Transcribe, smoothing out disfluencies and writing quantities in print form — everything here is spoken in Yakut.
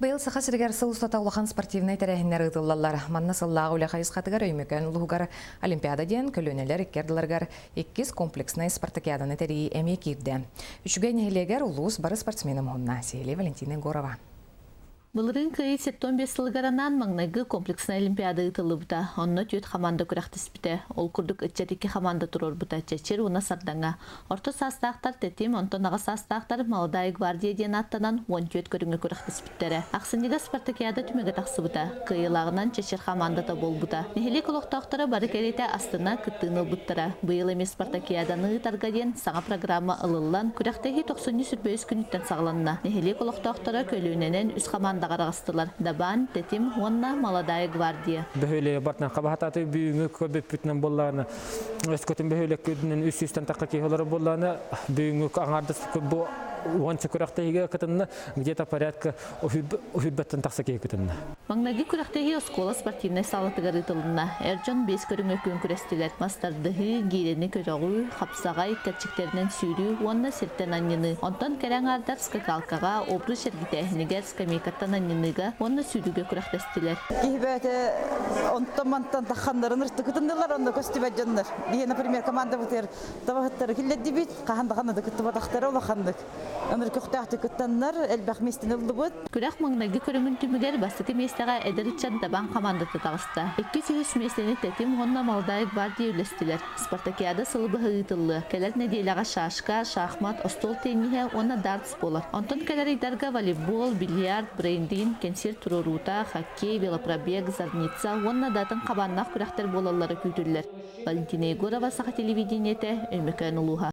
Быйыл Саха сиригэр сыл устата улахан спортивнай тэрээһиннэр ыытыллаллар. Манна сыллааҕы үлэ хайысхатыгар Өймөкөөн улууһугар Олимпиада диэн көлүөнэлэр икки ардыларыгар иккис комплекснай спартакиаданы тэрийии эмиэ киирдэ. Үчүгэй нэһилиэгэр улуус бары спортсмена муһунна. Сиһилии Валентина Егорова. Былырыын Кыайыы 75 сылыгар анаан маҥнайгы комплекснай олимпиада ыытыллыбыта. Онно түөрт хамаанда күрэхтэспитэ. Ол курдук ыччат икки хамаанда туруорбута, Чэчир уонна Сардаҥа. Орто саастаахтар Тэтим, онтон аҕа саастаахтар Молодая гвардия диэн ааттанан 14 көрүҥҥэ күрэхтэспиттэрэ. Ахсынньыга спартакиада түмүгэ тахсыбыта. Кыайыылааҕынан Чэчир хамаандата буолбута. Нэһилиэк олохтоохторо бары кэриэтэ астына кыттыыны ылбыттара. Быйыл эмиэ спартакиаданы ыытарга диэн саҥа программа ылыллан, күрэхтэһии тохсунньу 23 күнүттэн саҕаланна. Нэһилиэк олохтоохторо көлүөнэнэн үс хамаандаҕа араҕыстылар: Дабаан, Тэтим уонна Молодая гвардия. Бөһүөлэги бартынан хабаһатааты бүгүҥҥү көрбүппүтүнэн буоллаҕына, өскөтүн бөһүөлэккүтүнэн 300-тэн тахха киһи олорор буоллаҕына, бүгүҥҥү аҥаардас бу уонча күрэхтэһиигэ кытынна, где-то порядка уһуйбаттан тахса киһи кытынна. Маҥнайгы күрэхтэһии оскуола спортивнай саалатыгар ыытылынна. Эр дьон биэс көрүҥҥэ күөн күрэстилэр. Мас тардыһыы, гиирэни көтөҕүү, хапсаҕай, кэрчиктэринэн сүүрүү уонна сиртэн анньыныы. Онтон кэрэ аҥаардар скакалкаҕа, обруч эргитээһинигэр, скамейкаттан анньыныыга уонна сүүрүүгэ күрэхтэстилэр. Киһи бэйэтэ онтон-мантан тахханнарын ыртыкытыннылар, онно көстүбэт дьоннор. Биһи, например, командабытыгар табаһыттары киллэрдибит, хаһан да ханна да кыттыбатахтара улаханнык. Ыныр көхтөөхтүк кыттаннар, элбэх миэстэни ыллыбыт. Күрэх маҥнайгы көрүҥүн түмүгэр бастакы миэстэҕэ эдэр ыччат Дабаан хамаандата таҕыста. Иккис үһүс миэстэни Тэтим уонна Молодая гвардия үллэстилэр. Спартакиада сылы быһа ыытыллыа. Кэлэр нэдиэлэҕэ шашка, шахмат, остуол тенниһэ уонна дартс буолар. Онтон кэлэр ыйдарга волейбол, бильярд, брейн-ринг, кэнсиэр туруоруута, хоккей, велопробег, зарница уонна да атын хабааннаах күрэхтэр буолаллара күүтүллэр. Валентина Егорова, Саха телевидениетэ, Өймөкөөн улууһа.